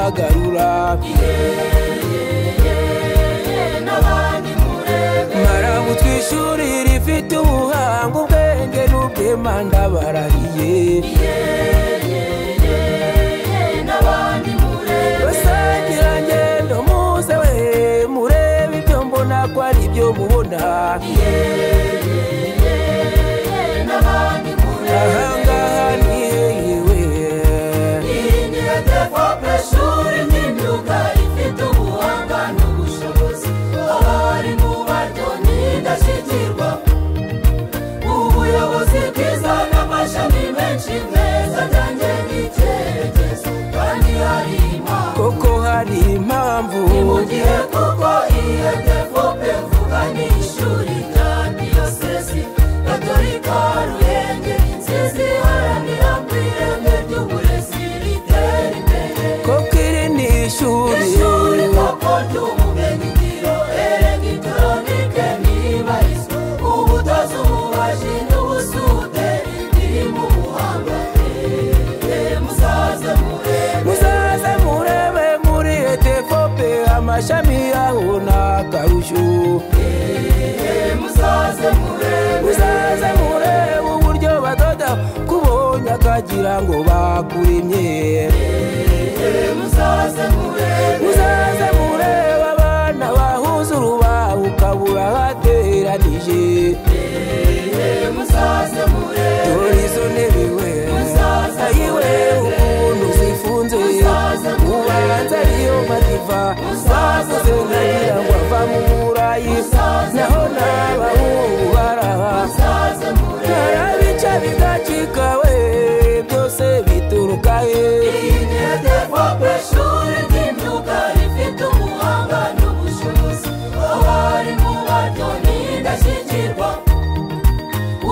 bagarura. N'abandi murebe. Marabutswe ishuri rifite ubuhanga, ubwenge n'ubwema ndabarahiye. N'abandi murebe. Basangira ngendo muze we murebe ibyo mbona ko ari ibyo mubona. N'abandi murebe. Ahangaha ni hehe? Iyi ni ETFOP, ishuri ry'imyuga rifite ubuhanga n'ubushobozi, abarimu baryo ni indashyikirwa, ubuyobozi bwiza n'amashami menshi meza ajyanye n'icyerekezo, kandi hari impamvu. Koko hari impamvu. Ni mu gihe kuko iyi ETFOP mvuga ni ishuri rya Diyosezi Gatolika Ruhengeri, nziza iharanira ku ireme ry'uburezi ritera imbere. Koko iri ni ishuri. Ishuri koko ry'ubumenyingiro, elegitoronike ntibarizwa, ubudozi, ububaji n'ubusuderi biri mu buhanga. Muzaze murebe. Muzaze murebe muri ETFOP, amashami yaho ni akarusho. Muzaze murebe. Muzaze murebe uburyo badoda, kubonye akagira ngo bakuremye. Muzaze murebe. Muzaze murebe abana bahuza urubaho ukabura bateranije. Muzaze murebe. Dore izo ntebe we, Muzaze ayiwe, murebe. Ukuntu zifunze, Muzaze ubanza ariyo madiva Muzaze baguze nkagira ngo ava mu Burayi, Muzaze naho murebe. n'abahungu baraha. Muzaze murebe. Harabica bigacika we, byose bituruka he? Iyi ni ETFOP, ishuri ry'imyuga rifite ubuhanga n'ubushobozi, abarimu baryo ni indashyikirwa,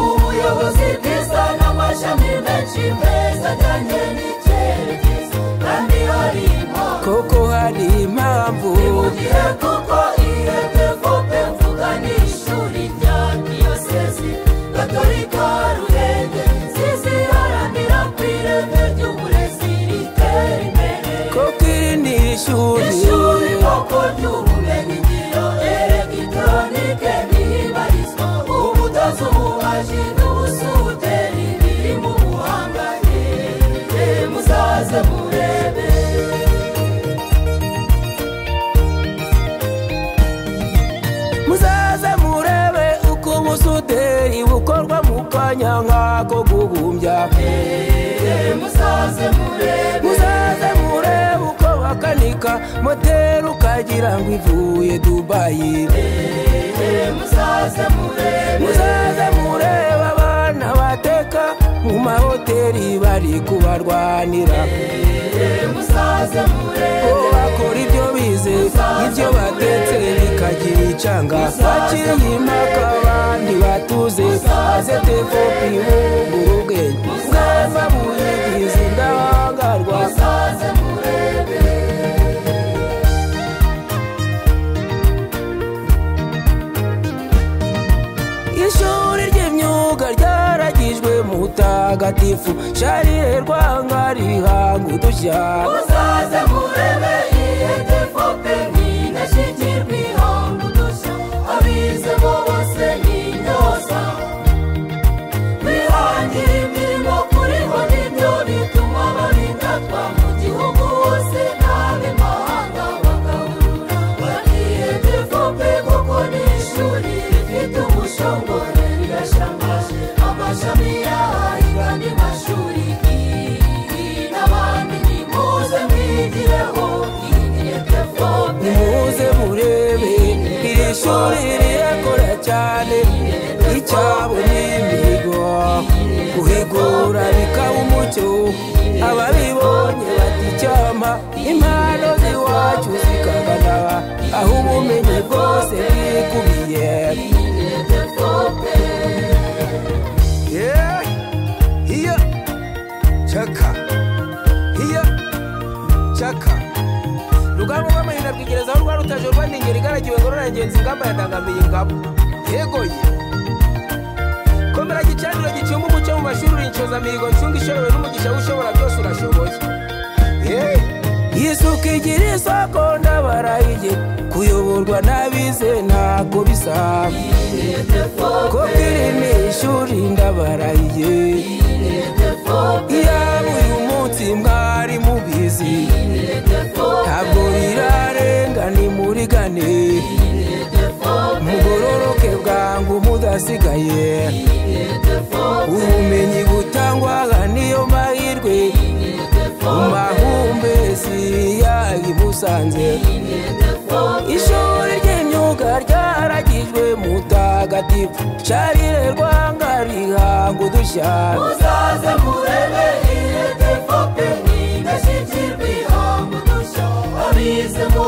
ubuyobozi bwiza n'amashami menshi meza ajyanye n'icyerekezo, kandi hari impamvu. Koko hari impamvu. Ni mu gihe kuko iyi ETFOP mvuga ni ishuri rya Diyosezi Gatolika Ruhengeri, nziza iharanira ku ireme ry'uburezi ritera imbere. Koko iri ni ishuri. Ishuri koko ry'ubumenyingiro, elegitoronike ntibarizwa, ubudozi, ububaji n'ubusuderi biri mu buhanga. Muzaze murebe. Muzaze murebe uko ubusuderi bukorwa mu kanya nk'ako guhumbya. Muzaze murebe. Muzaze murebe uko bakanika moteri ukagira ngo ivuye Dubayi. Muzaze murebe. Muzaze murebe abana bateka mu mahoteli bari kubarwanira. Muzaze murebe. Ko bakora ibyo bize, ibyo batetse bikagira icanga, baciye impaka abandi batuze, aze ETFOP bungura ubwenge bwema buyigize indahangarwa. Muzaze murebe. Ishuri ry'imyuga ryaragijwe mutagatifu Sharire Rwanga, rihanga udushya. Muzaze murebe iyi ETFOP ni indashyikirwa, ihanga udushya, abizemo bose ni intyoza, kwihangira imirimo kuriho nibyo bituma babindatwa mu gihugu hose n'ab'imahanga bagahurura bati ETFOP kuko ni ishuri rifite ubushongore, rirashangaje, amashami yayo andi mashuri n'abandi nimuze mwigireho iyi ni ETFOP. Nimuze murebe iri shuri rirakora cyane, icyabo ni imihigo, guhigura bikaba umucyo, ababibonye bati icyampa impano z'iwacu zikagana aho ubumenyi bwose bwikubiye. Iyi ni ETFOP. Yeah, hiya, chaka, hiya, chaka. Rugamba rw'amahina rwigereza aho rwa rutaje rwa Ningeri, igaragiwe ngororangenzi, ingamba ya Ndangamiye ingabo. Yego ye. Komera gicaniro gicumba umucyo mu mashuri, uri inshozamihigo ncunga ishorewe n'umugisha w'ushobora byose, urashoboye. Isuku igira isoko ndabarahiye, kuyoborwa n'abize ntako bisa. Koko iri ni ishuri ndabarahiye, iyaba uyu munsi mwari mubizi. Ntabwo rirarenga nimurigane, mugororoke bwangu mudasigaye. Ubumenyi butangwa niyo mahirwe, mu mahumbezi yayi Musanze. Ishuri ry'imyuga ryaragijwe mutagatifu Charles Rwanga rihanga udushya. Muzaze murebe IEDFP ni indashyikirwa ihanga udushya, abize mu